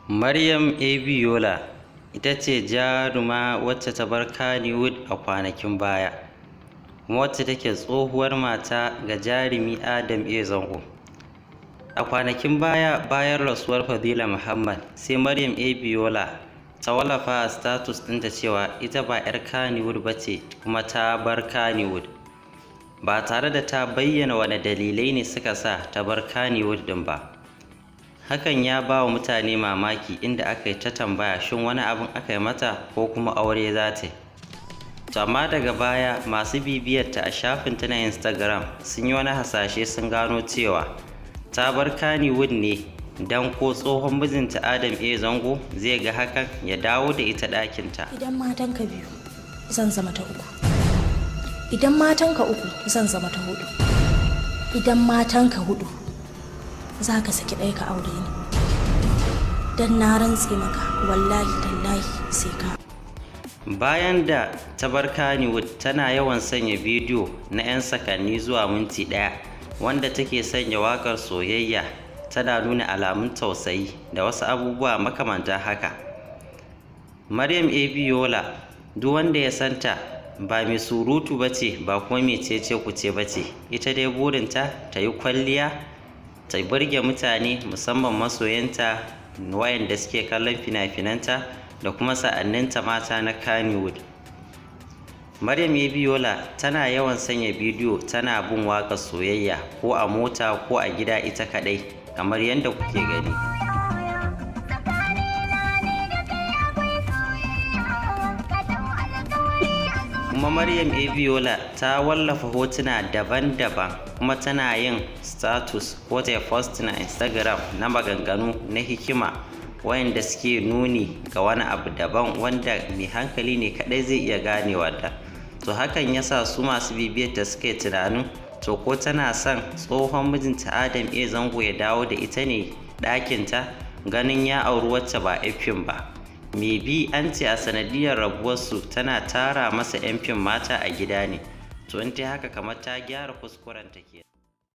Maryam AB Yola ita ce jaruma wacce ta bar Kannywood a kwanakin baya, kuma wacce take tsohuwar mata ga jarumi Adam A. Zango. A kwanakin baya, bayan rasuwar Fadila Muhammad, sai Maryam AB Yola ta wallafa a status ɗinta cewa ita ba 'yar Kannywood ba ce kuma ta bar Kannywood, ba tare da ta bayyana wane dalilai ne suka sa ta bar Kannywood ɗin ba. Hakan ya ba wa mutane mamaki, inda aka yi ta tambaya shin wani abin aka yi mata ko kuma aure za ta yi. To amma daga baya masu bibiyarta a shafinta na Instagram sun yi wani hasashe, sun gano cewa ta bar Kannywood ne don ko tsohon mijinta Adam A. Zango zai ga hakan ya dawo da ita ɗakinta. Idan matanka biyu, zan zama ta uku. Idan matanka uku, zan zama ta hudu. Idan matanka hudu, za ka saki ɗaya ka aure ni. Don na rantse maka, wallahi tallahi sai ka. Bayan da ta bar Kannywood, tana yawan sanya bidiyo na 'yan sakanni zuwa minti 1 wanda take sanya waƙar soyayya, tana nuna alamun tausayi da wasu abubuwa makamanta haka. Maryam AB Yola, duk wanda ya santa, ba mai surutu ba ce, ba kuma mai cece kuce ba ce. Ita dai burinta ta yi kwalliya ta burge mutane, musamman masoyanta wayanda suke kallon fina-finanta da kuma sa'anninta mata na Kannywood. Maryam AB Yola tana yawan sanya bidiyo tana bin waƙar soyayya, ko a mota ko a gida ita kaɗai, kamar yadda kuke gani. Kuma Maryam AB Yola ta wallafa hotuna daban-daban, kuma tana yin status ko ta posting a Instagram na maganganu na hikima wayanda suke nuni ga wani abu daban wanda mai hankali ne kaɗai zai iya ganewa da. To hakan ya sa su masu bibiyar ta suke tunanin, to ko tana son tsohon mijinta Adam A. Zango ya dawo da ita ne ɗakinta, ganin ya auri wacce ba 'yar fim ba. Maybe an ce a sanadiyar rabuwarsu tana tara masa 'yan fim mata a gida ne. To in ta haka, kamar ta gyara kuskurenta kenan.